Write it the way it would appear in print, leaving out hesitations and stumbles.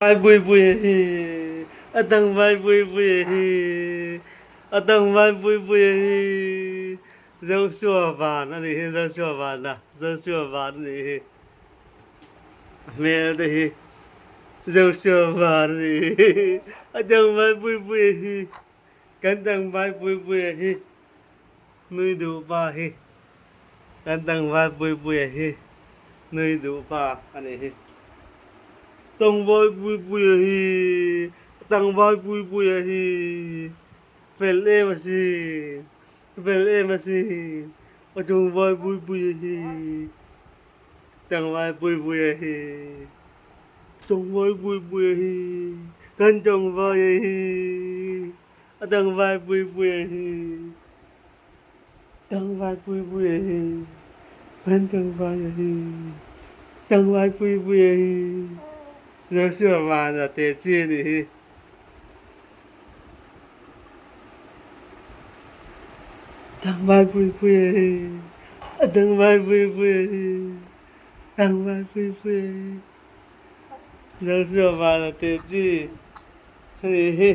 Vai pui pui hi a dang vai pui pui hi a dang vai pui pui hi Joshua van a nih hi Joshua van a Joshua van a nih hi a hmel te hi Joshua van a nih hi a dang vai pui pui hi kan dang vai pui pui hi nui duh pa hi kan tlangval Puipuia hi nui duh pa a nih hi. Tlangval Puipuia hi tlangval Puipuia hi fel em a si fel em a si a tlangval Puipuia hi tlangval Puipuia hi tlangval Puipuia hi kan tlangval hi. A dangvai puipui a hi. Dangvai puipui a hi. Kan dangvai a hi. Dangvai puipui a hi. Joshua vana te chi a nih hi. Dangvai puipui a hi. A dangvai puipui a hi. Dangvai puipui a hi. Joshua vana te chi a nih hi.